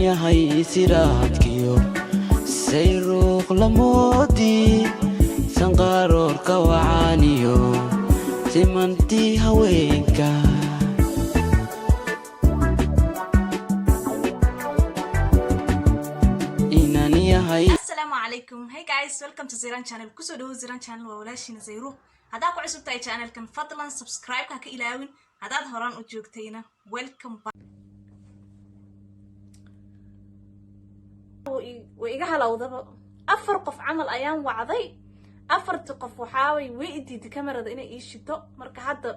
Yahay siraadkiyo sayruuq lamoodii sanqaaroorka wacaaniyo simantii haweenka. Inan yahay. Asalaamu calaykum. Hey guys, welcome to Zayran Channel. Kusoo dhawo Zayran Channel. Waa walaashiina Zayru. Haddaad ku cusub tahay channelkan, fadlan subscribe-ka ka ilaawin. Haddaad horaan u joogtayna, welcome back. Way iga halowdaba. Afar qof camal ayaan wacday. Afarti qof waxaaway way i diiday kamarada inay ii shito. Marka hadda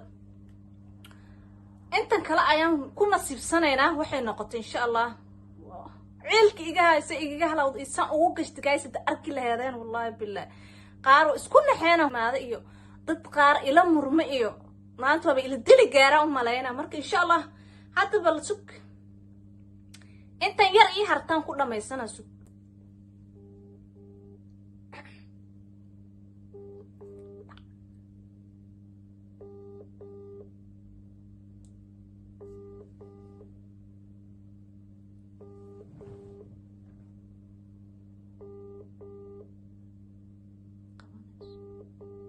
intan kale ayaan ku nasiibsanaynaa. Waxay noqotay, insha Allah, ciilka iga haysa igaga halowda isaan ugu gashta. Guys, hadda arki laheedeen, wallahi billah, qaar oo isku naxeena maada iyo dad qaar ila murmo iyo maanta waaba ila dili gaara u malaynaa. Marka insha Allah hadda bal sug, intan yar ii hartaan ku dhamaysana. Sug.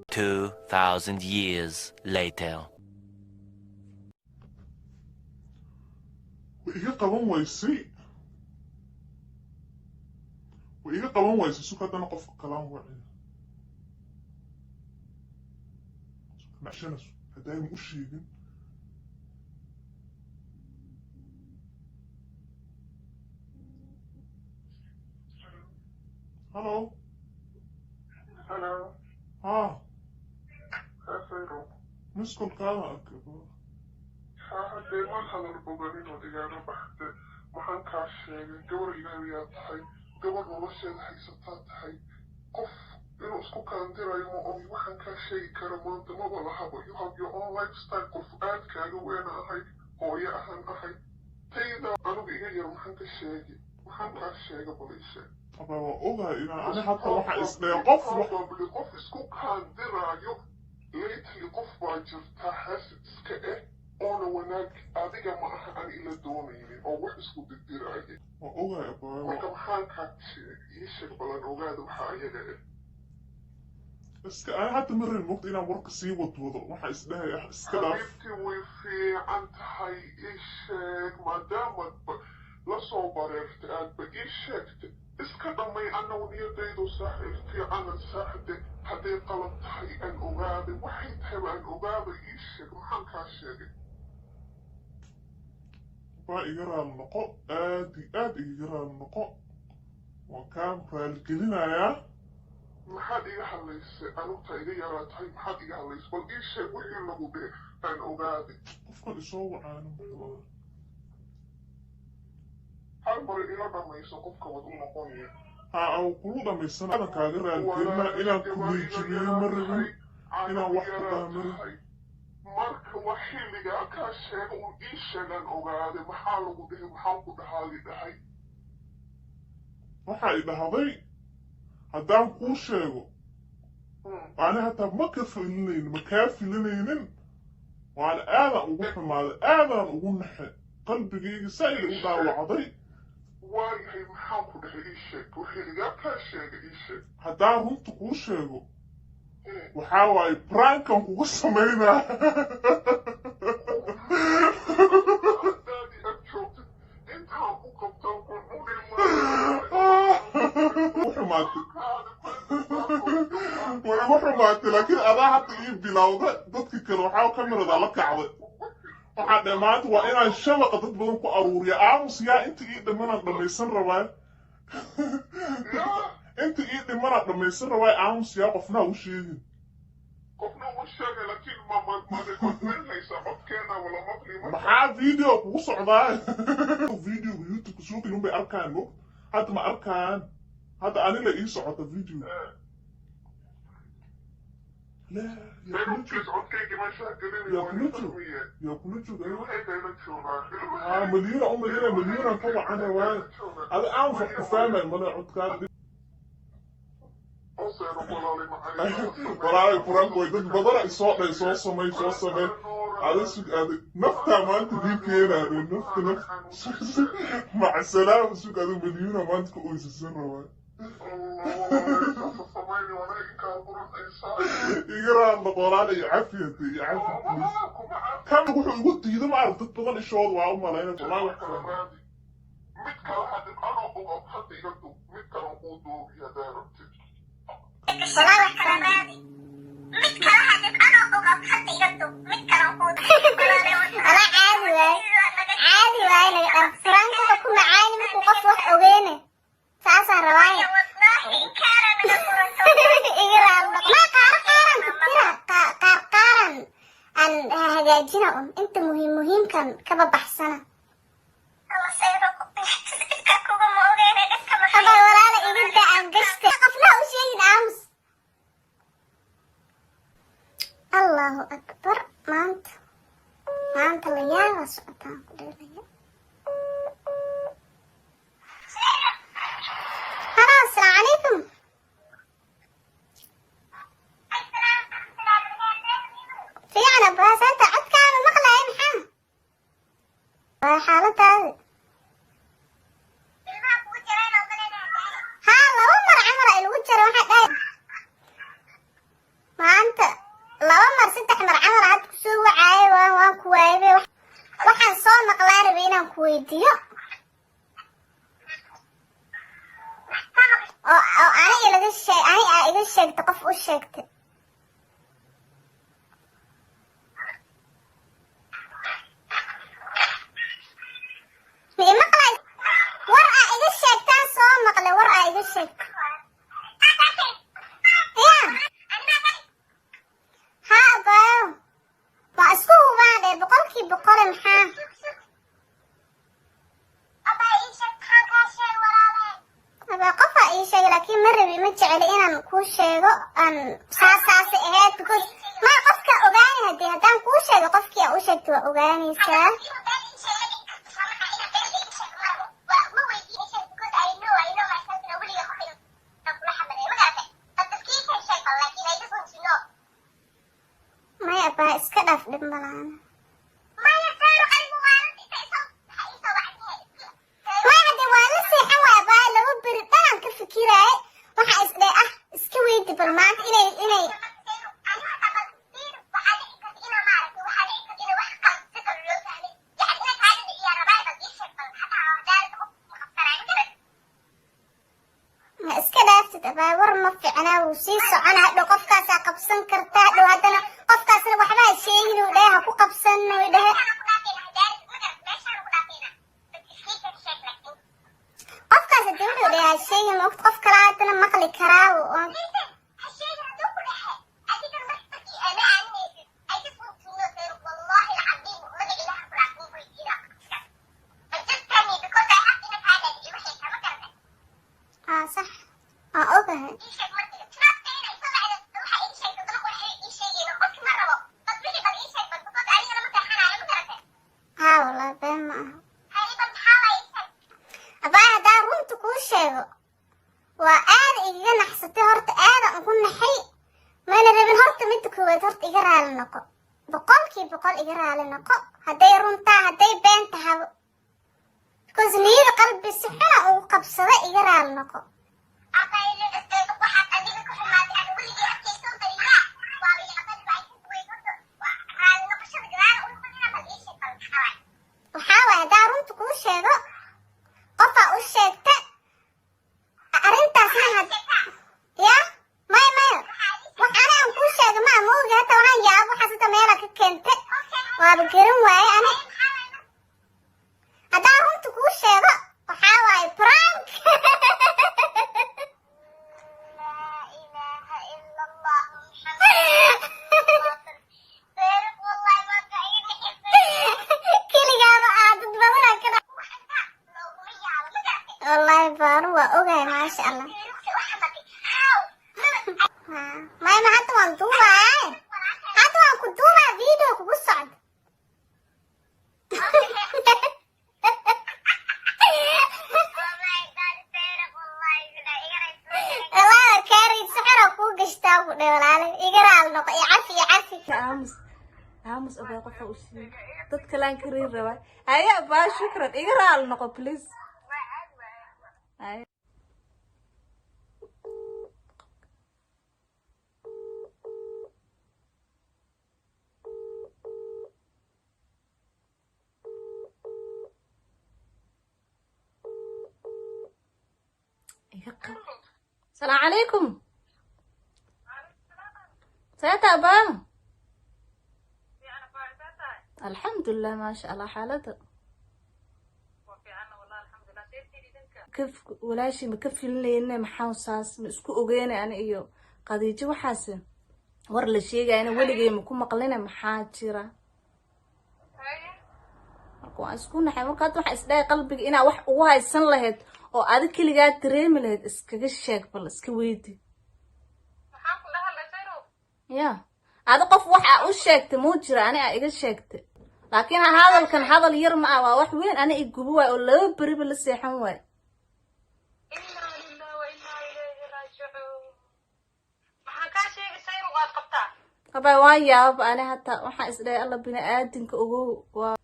2,000 years later. Way iga qaban waysay, way iga qaban waysay. Sug, haddana qofka kalaan wacin nacshanasu haddaanan u sheegin. Hello. Hello. Ha. Hasayro. Missed call-kaada arkay. Haa, haddee waan hadal boganin ood igaaga baxde. Maxaan kaa sheegay? Gabar ilaawiyaa tahay, gabar nolosheeda haysataa tahay. Qof inuu isku kaandirayo ma ogi. Waxaan kaa sheegi kara maanta maba lahaba. You have your own lifestyle. Qof aad kaaga weena ahay, hooyo ahaan ahay, tayda anugu iga yar. Maxaan ka sheegi? Maxaan kaa sheega? Bal ii sheeg. Aba, waa ogahay inaan ani hataa waxa isdhahay qof wax Probably qof isku kaandiraayo lately, qof baa jirta xaasid iska eh oona wanaag adiga ma aha aan ila doonaynin oo wax isku dirdiraya. Waa ogahay, abaa. Marka maxaan kaa sheeg? Ii sheeg balan, ogaada waxa ayaga eh. Iska ani hadda ma rabin mogta inaan warka sii wadwado. Waxa isdhahay, ah, iska dhaaf. Xabiibtii, way fiican tahay. Ii sheeg, maadaamaad ba la soo bareertay, aadba ii sheegtay, iska dhamay. Annagu niyadaydu saaxiib fiicanan saaxde. Hadday qalad tahay aan ogaaday, waxay tahayba aan ogaaday. Ii sheeg, maxaan kaa sheegay? Waa iga raali noqo, aad iyo aad igaga raali noqo. Waan kaa raaligelinayaa. Maxaad iga hadlaysay? Anugtaa iga yaraa tahay, maxaad iga hadlaysay? Bal ii sheeg wixii lagu dhe aan ogaaday. Qofkan isoo wacaana muxuu ahaa? Hal mar ila dhamayso, qofka waad u noqonaya. Ha, au kulu dhamaysana. Aadan kaaga raaligelinaa. Inaan ku niijibiyo ma rabin, inaan wax ku dhaha ma rabin. Marka waa xilligaa kaa sheega uun, ii sheegaan ogaaday. Maxaa lagu dhihay? Maxaan ku dhahaadi dhahay? Waxa i dhahday, haddaan kuu sheego, ani hataa ma ka filinaynin, ma kaa filinaynin. Waan aadan ugu xumaaday, aadaan ugu naxay, qalbigayga saa'id u dhaawacday. Waayahay, maxaan ku dhahay? Ii sheeg xilligaa kaa sheega, ii sheeg. Haddaan runta kuu sheego, waxaa waaye prank-an kugu samaynaa. Haddaadii ag joogtid intaan ku qabtaan ku cuni. Ugu xumaatay, way igu xumaatay, laakiin adaa hadda ii bilowda. Dadka kale waxaa kamerada la kacday. Waxaa dhe maanta waa inaan shabaqa dad badan ku aruuriya. Aamus yaa, inta ii dhimanaan dhammaysan rabaa, inta ii dhimanaan dhammaysan rabaa. Aamus yaa, qofna ha u sheegin. Qofna uma sheegay, laakiin ma record-gaynaysa codkeena wala maqli marka? Maxaa video kugu socdaa? Videoga YouTube soo gelin bay arkaan mog. Hadda ma arkaan, hadda anila ii socota video. La yaa kula Please, joog. Codkayga meesha gelini. Yaa waa kula joog. fahmiye. Yaa kula joog? Ilmahayga ila joogaa. Ah, Malyuuna u malyuuna, malyuunaan ka wacan rabaa. Adi aan wax ku fahmay male codkaada. Walaalay, prank way dad badana isoo dhay, soo samay, soo samay. Ada sug, ada naftaa maanta dii keenaade, nafta naf. Maca salaama, sug, adigu Malyuuna maanta ka oysisan rabaa. Iga raal noqo walaal, iyo cafiyate, iyo cafi please. Kan wuxuu igu diido ma arag, dad badan ishooda waa u malayna wallahi wax kale. Mid kale hadda anoo og, hadda iga dub, mid kale kuu duubi haddaa rabtid. Wallahi wax kala raadi. Mid kale hadda anoo og, hadda iga dub, mid kale kuu. Wala caadi waay, caadi waay, naga dhar furaanka ku macaani markuu qof wax ogeene, saasaan rabaaye. Iga raal noqo. Ma qaar qaaran ku tira, qaar qaaran aan hagaajina un inta muhiim muhiimkan kaba baxsana. Aba walaala, iga daa aan gashta, qofna u sheegin, aamus. Allahu akbar, maanta maanta la yaaba socotaan ku dhalaya. Halo, asalaamu calaykum. Fiican abaasaanta, codkaada maqlaaya, maxaa waa xaaladaada? Haa, laba mar camal ay lagu jaro, waxaa dhahay maanta laba mar, saddex mar camal had kusoo wacaayo, waan ku waayay. Waxaan soo maqlaa rabay inaan ku weydiiyo oo ani ilaga sheeg, ani aa iga sheegta, qof u sheegtay. Ma i maqlay? War aa iga sheegtaan soo maqlay, war aa iga sheegta ya. Haa abaayo, waa isku hubaan dhee 100%. Maxaa abaa? Qofaa ii sheegay, laakiin ma rabi, ma jeceli inaan kuu sheego aan saas ahayd, because ma qofka ogaani hadii haddaan kuu sheego, qofkii aa u sheegtay waa ogaanaysaa. Maya abaa, iska dhaaf, dhib malaana. Maya hadee waa la seexan waay abaa, laba beri dhanaan ka fikiraaye, waxaa isdhe ah iska weydi bal maanta inay ma iska dhaaftid abaa. War ma fiicnaa, wuu sii socona hadhow, qofkaasaa qabsan karta hadhow, haddana qofkaasna waxba ha sheegin uu dhahe, ha ku qabsan uu dhahe. Qofkaas hadii wuxuu dhahe ha sheegin, ma ogta qof kale haddana maqli karaa oo aa sax waa ogahay. Haa wallahi, been ma aha abaa, haddaa runta kuu sheego waa aada igaga naxsatay horta, aada ugu naxay, mana rabin horta. Midda koowaad horta iga raali noqo, 100% iga raali noqo, hadday runtaa, hadday been tahabo, because niyada qalbi si xuna ugu qabsada, iga raali noqo. Waxaa waay haddaa runta kuu sheego, qofaa u sheegta arrintaasna had ya. Maya maya, wax ani aan kuu sheega ma moogi, hata waxaan yaabo waxaas hata meelaa ka keentay waaba garan waaye. Ani haddaan runta kuu sheego waxaa waaye prank. Keligaaba aa dad badanaa ka. Wallahi baaru waa ogahay, maasha Allah. Maya ma hadda waan duubaa, hadda waan ku duubaa, video kugu socda. Wallahi kaari saxara kuu gashtaa ku dhe, walaale iga raal noqo, i cafi, i cafi. Aamus. Aamus abaa, qofa u sheegay dad kalaan karin rabaa. Haye abaa, shukran, iga raali noqo please. Haye. Iga qab. Salaamu calaykum, seeta abaa? Alxamdulilah, maasha Allah. Xaalada kaf walaashii ma ka filinayne? Maxaa saas ma isku ogeynay ani iyo Khadiijo? Waxaase war la sheegayana weligay ma ku maqline. Maxaa jira? Marka waan isku naxay. Marka hadda waxaan isdhahay qalbiga inaa wax ugu haysan lahayd oo adig keligaa dareemi lahayd, iskaga sheeg, bal iska weydi. Ya adi qof wax aa u sheegtay muu jira? Ani aa iga sheegtay, laakiin hadalkan hadal yar ma ah, waa wax weyn. Ani i gubo waay oo laba beriba la seexan waay. Inaa lilah wa inaa ilayhi raajicuun. Maxaan kaa sheegay? Sayru waad qabtaa. Habay, waan yaababa ani hataa. Waxaan isdhahay, Alla, bini aadinka ogow waa.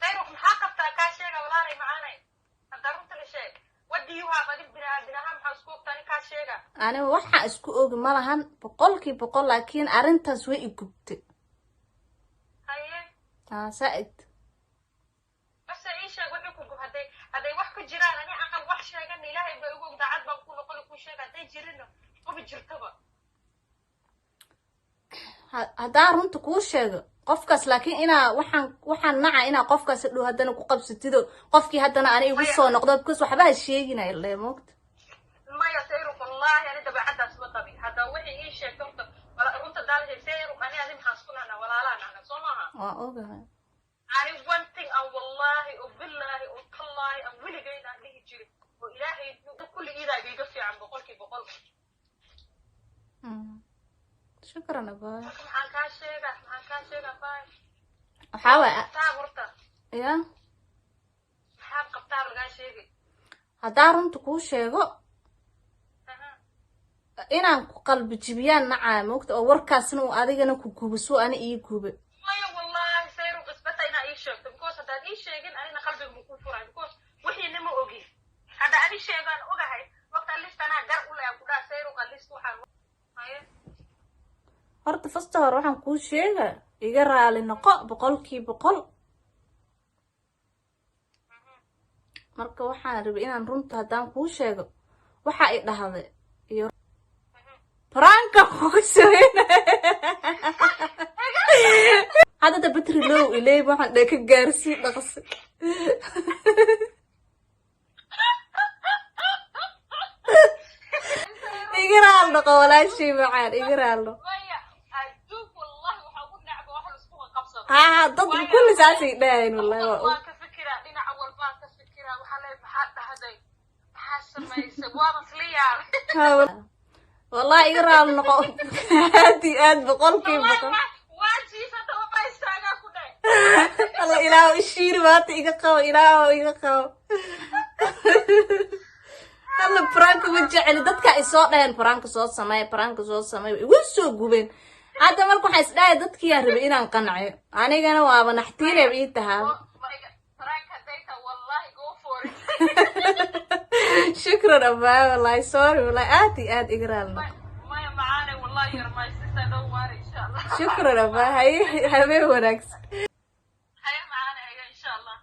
Sayru, maxaa qabtaa kaa sheega? Walaalay macaanay, hadda runta la sheeg. What do you have? Adig bini aadin ahaan maxaa isku ogtaa? Ani kaa sheega. Aniga waxaa isku ogi ma lahan 100%, laakiin arrintaas way i gubtay. Haye. Aa saa-id. Base ii sheeg wuxuu ku gub. Hadday wax ku jiraan, ani aqal wax sheegan, Ilaahay baa igu og, daacad baan ku noqon kuu sheega. Hadday jirinna, maba jirtaba. Haddaan runta kuu sheego qofkaas, laakiin inaa waxaan naca inaa qofkaas dhow haddana ku qabsatido, qofkii haddana ani igu soo noqdo, because waxba ha sheeginay le, moogta. Maya Sayru, wallaahi ani dabeecaddaas ma qabi. Hadda wixii ii sheegto horta runta daal. Sayru, ani adi maxaan isku nahnaa? Walaalaa nahna, soo maaha? Waa ogahay. Ani one thing aan wallaahi oo billaahi oo tallaahi aan weligeyn aan dhihi jirin oo Ilaahay kulli iidaa iga fiican 100%. Shukran abaa. Marka maxaan kaa sheegaa? Maxaan kaa sheegaa, bay? Waxaa waay Qabtaa horta. Ya. Maxaad qabtaa lagaa sheegay? Haddaan runta kuu sheego, inaan ku qalbi jibiyaan nacaa, moogta, oo warkaasna uu adigana ku gubo suu ani ii gube. Maya, wallaahi Sayru, qisbata inaa ii sheegto, because haddaad ii sheegin anina qalbiga ma kuu furay, because wixiina ma ogi. Hadda ani sheegaan ogahay waqti, at least anaa gar u leh aan ku dhaha Sayru, at least waxaan haye. Horta fasta hore waxaan kuu sheega, iga raali noqo 100%. Marka waxaan rabay inaan runta haddaan kuu sheego, waxa i dhahday iyo prank-ka kugu sameynaya hadda da battery low iley, waxaan dhe ka gaarsii dhaqsi. Iga raali noqo walaashay macaan, iga raali noqo. Maya, adduunka wallahi waxaa ugu necba wax laisku qabsado. Haa, dad kulli saasay dhahayn, wallahi waa. Waan ka fikiraa, dhinaca walbaan ka fikiraa. Waxaa leeyahay, maxaa dhahday, maxaa samaysay? Waaba isla yaabay. Wallahi iga raali noqo aad iyo aad, 100%. Waa jiifata, waa istaagaa ku dhahay. Alla, Ilaahu ishiiri maanta, iga qabo, Ilaahu iga qabo. Alla, prank-ka ma jeceli. Dadka ay soo dhaheen prank-ka soo sameey, prank-ka soo sameey, igu soo gubeen. Hadda marka waxaan isdhahay dadkiiyaan rabay inaan qanciyo, anigana waaba naxtiinayba ii tahaa. Prank hadday tahay, wallahi go for it. Shukran abaa, wallahi sorry, wallahi aad iyo aad iga raali noqo. Maya macaane, wallahi you're my sister, don't worry, insha Allah. Shukran abaa, haye, habeen wanaagsan. Haye macaane, haye, insha Allah.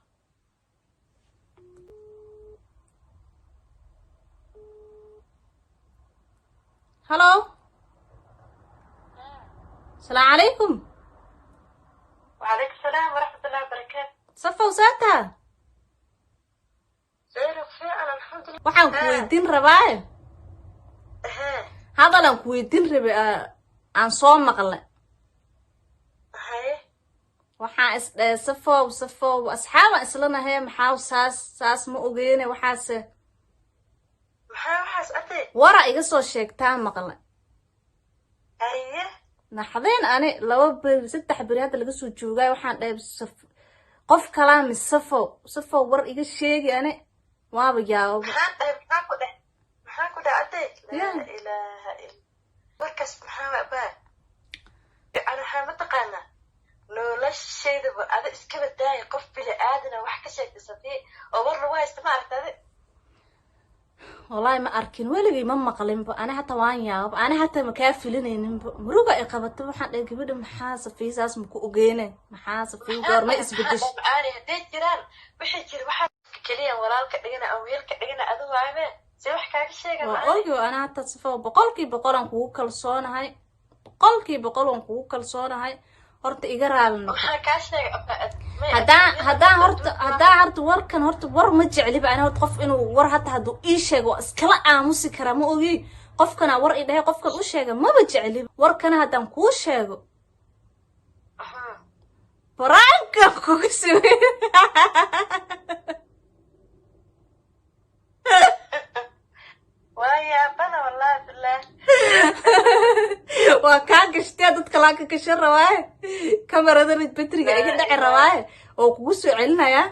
Hello, asalaamu calaykum. وعليكم السلام ورحمة الله وبركاته. Safow, saataa? سير فعلا، الحمد لله. Waxaan ku weydiin rabaaye, hadalaan ku weydiin rabay aan soo maqlay. Haye. Waxaan isdhahay, Safow, Safow, asxaabaan islanahay, maxaa saas saas ma ogeene waxaase? Maxaa waxaas atay? Wara iga soo sheegtaa maqlay. Haye. Naxdeen ani 2 beri 3 beri hadda laga soo joogaay. Waxaan dhahay, qof kalaa mis Safow, Safow war iga sheegi, ani waaba yaababa. Maxaan dhahay? Maxaa ku dheh? Maxaa ku dheh atay? Laa ilaaha illa, warkaas maxaa waa baa? Ani waxaa ma taqaanaa. Noloshaydaba ada iskaba daaya, qof bili aadana wax ka sheegtay Safiya oo war lagu haysta, ma aragta adi? Wallaahi ma arkin, weligay ma maqlinba. Ani hataa waan yaababa, ani hataa makaa filinayninba. Muruga ay qabato, waxaan dhahay gabadha maxaa Safiya saas maku ogeene? Maxaa Safiya goorma isbedeshay? Macaani, hadday jiraan wixii jira, waxaa keliya walaalka dhigana aan wiilka dhigana adu waabe, see wax kaaga sheega? Waa ogi, ana hataa sifa 100% aan kugu kalsoonahay, 100% waan kugu kalsoonahay. Horta iga raali noqo. Maxaa kaa sheega? Haddaan horta warkan, horta war ma jecliba ani. Horta qof inuu war hata hadduu ii sheego waa iskala aamusi karaa, ma ogi. Qofkana war i dhahay, qofkan u sheega maba jecliba. Warkana haddaan kuu sheego, prank-a kugu samey. Waa yaabana, wallahi bilah. Waa kaa gashtee, dadka laa ka gashan rabaaye, kamaradana betriga iga dhici rabaaye oo kugu soo celinayaa.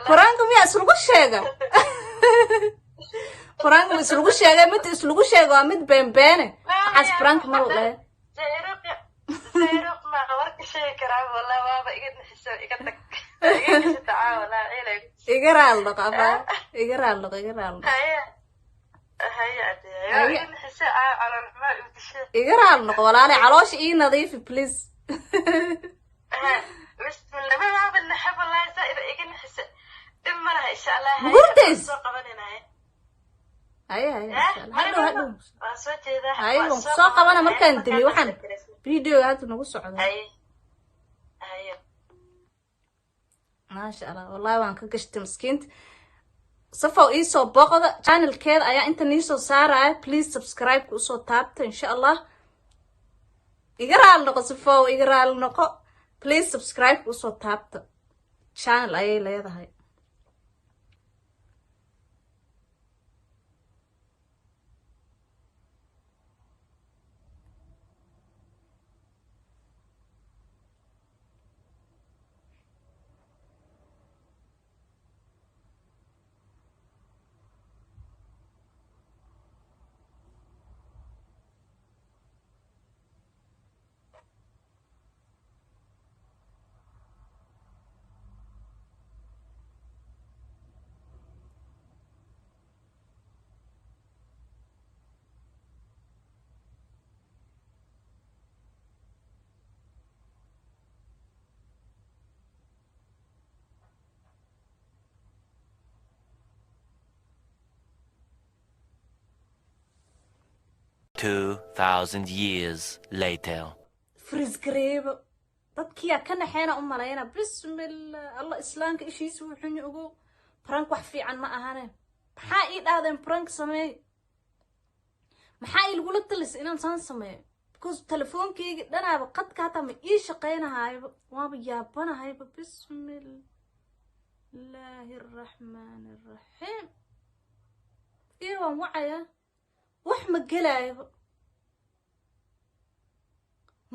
Prank-ka miyaa islagu sheega? Prank-ka ma islagu sheegay? Mid islagu sheega waa mid beenbeene, waxaas prank ma la dhahe. Sayruq ma warka sheegi karaa? Wallahi waaba iga nixiso, iga tag, iga gashata caa, wallahi ciilay. Iga raal noqo abaa, iga raal noqo, iga raal noqo. Haye haye, adeeyo, iga nixiso caa, calool xumaa igu dishe. Iga raal noqo walaale, caloosha ii nadiifi, please. Bismillah, ma waaba naxab, wallahi zaaid iga nixisa, dhib ma laha, insha Allah. Mugurdays? Soo qabanaynaye. Haye haye, insha Allah, hadhow hadhow. Waan soo jeedaa. Haye, waan kusoo qabana markaan damiyo waxaan videoga hadda nagu socdo. Haye haye. Maasha Allah, wallahi waan ka gashtay miskiinta. Safow iisoo booqda channelkeeda, ayaa inta niisoo saaraya. Please subscribe ka usoo taabta, insha Allah. Iga raali noqo Safow, iga raali noqo. Please subscribe ka usoo taabta, channel ayay leedahay. 2,000 years later. Freeze gareebo, dadkiyaa ka naxeena u malayna. Bismillah, Allah, islaamka ishiisa wuu xunyi ogo. Prank wax fiican ma ahane. Maxaa ii dhahdeen prank sameey? Maxaa ii lagula talisay inaan saan sameeyo? Because telefoonkeyga dhanaaba qadka hataa ma ii shaqaynahayba, waaba yaabanahayba. Bismillaahi araxmaani araxiim. Iyo waan wacayaa, wax ma gelaayaba,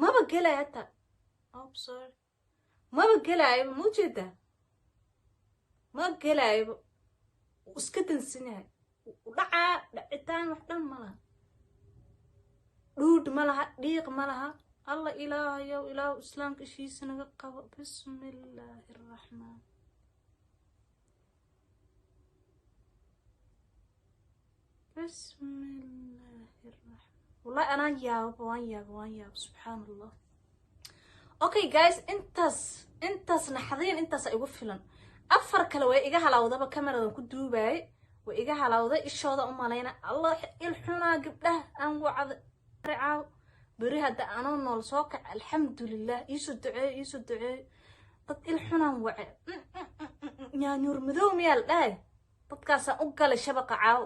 maba gelaayo hataa. Oh, sorry, maba gelaayaba, ma ujeedaa? Ma gelaayaba, wuu iska dansan yahay, u dhacaa dhacitaan, wax dhan ma laha, dhuudh ma laha, dhiiq ma laha. Allah, ilaahayow, ilaahu islaamka ishiisa naga qabo. Bismillaahi araxmaan. Bismillaahi araxmaan. Wallahi anaa yaababa, waan yaaba, waan yaaba. Subxaan Allah. Okay guys, intaas naxdiin, intaas igu filan. Afar kale way iga halawdaba, kameradan ku duubaayay way iga halawday, ishooda u malayna. Allah, il xunaa gabdhaha aan wacda caaw. Beri hadda anoo nool soo kac, alxamdulilah. Iisoo duceeyo, iisoo duceeyo. Dad il xunaan wace, nyaanyuur madow miyaa la dhahay? Dadkaasaan u galay shabaqa caaw.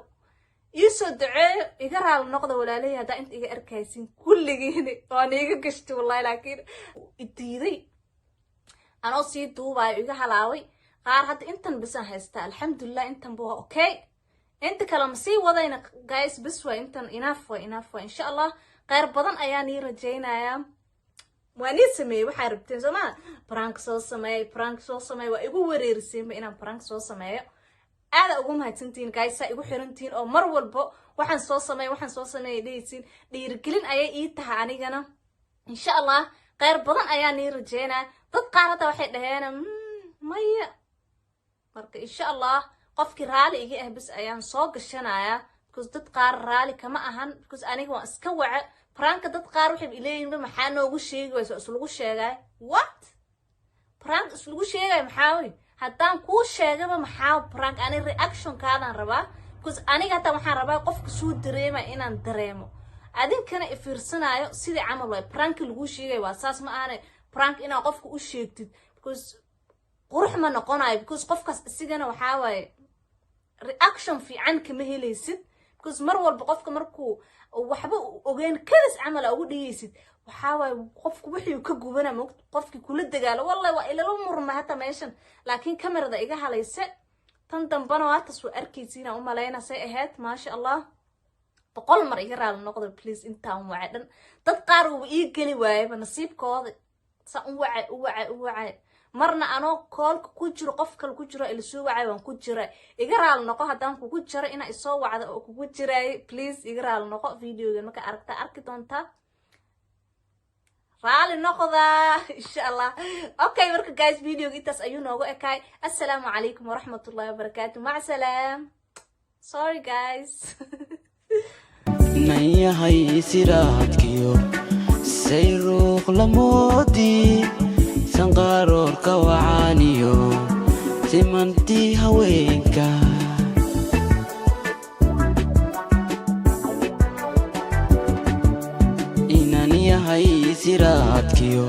Iisoo duceeyo, iga raali noqda walaalahey haddaa inta iga arkaysin kulligiin, waana iga gashtay wallahi, laakiin idiiday anoo sii duubaayo iga halaaway qaar. Hadda intan bisaan haystaa, alxamdulilah, intanba waa okay. Inta kale ma sii wadayna guys, bis waa intan, enough waa, enough waa. Insha Allah kheyr badan ayaa nii rajaynayaa. Waa nii sameeyey waxaa rabteen, soo maa? Prank soo sameey, prank soo sameey. Waa igu wareeriseenba inaan prank soo sameeyo. Aada ugu mahadsantihiin, guys, saa igu xirantihiin oo mar walbo waxaan soo sameey, waxaan soo sameeya dhehaysiin. Dhiirigelin ayay ii tahay anigana. Insha Allah kheyr badan ayaa nii rajeynaa. Dad qaar hadda waxay dhaheen, "Maya." Marka insha Allah qofkii raali iga ah bis ayaan soo gashanayaa, because dad qaar raali kama ahan, because aniga waan iska wace prank-ka. Dad qaar waxay ileeyihin, "Maxaa noogu sheegi wayso islagu sheegay?" What prank islagu sheegay? Maxaa wey? Haddaan kuu sheegaba, maxaa prank? Ani reaction-kaadaan rabaa, because aniga hataa waxaan rabaa qofka suu dareemaya inaan dareemo, adinkana ifiirsanaayo. Sidii camal waay prank-ka laguu sheegay, waa saas. Ma ahane prank inaa qofka u sheegtid, because qurux ma noqonayo, because qofkaas isigana waxaa waaye reaction fiican kama helaysid, because mar walba qofka markuu waxba ogeyn kadis camal aa ugu dhigaysid, waxaa waaye qofku wixii ka gubana mogt qofkii kula dagaalo. Wallahi waa ilala murma hata meeshan, laakiin kamerada iga halayse. Tan dambana waatas waa arkaysiina u malayna say ahayd. Maasha Allah, 100 mar iga raali noqda, please. Intaan wacay dhan, dad qaar uuba ii geli waayaba nasiibkooda. Saa u wacay, u wacay, u wacay, marna anoo call-ka ku jiro qof kale ku jiro ila soo wacay, waan ku jira. Iga raali noqo haddaan kugu jiro inaa isoo wacda oo kugu jiraay. Please iga raali noqo. Videoga marka aragtaa, arki doontaa, raali noqda insha Allah. Okay, marka guys, videoga intaas ayuu noogu ekaay. Assalaamu calaykum waraxmatullahi wabarakaatu. Mac salaam. Sorry, guys. Nayahay siraadkiyo sayruuq lamoodii, sanqaaroorka wacaaniyo simantii haweenka. Inan yahay siraadkiyo.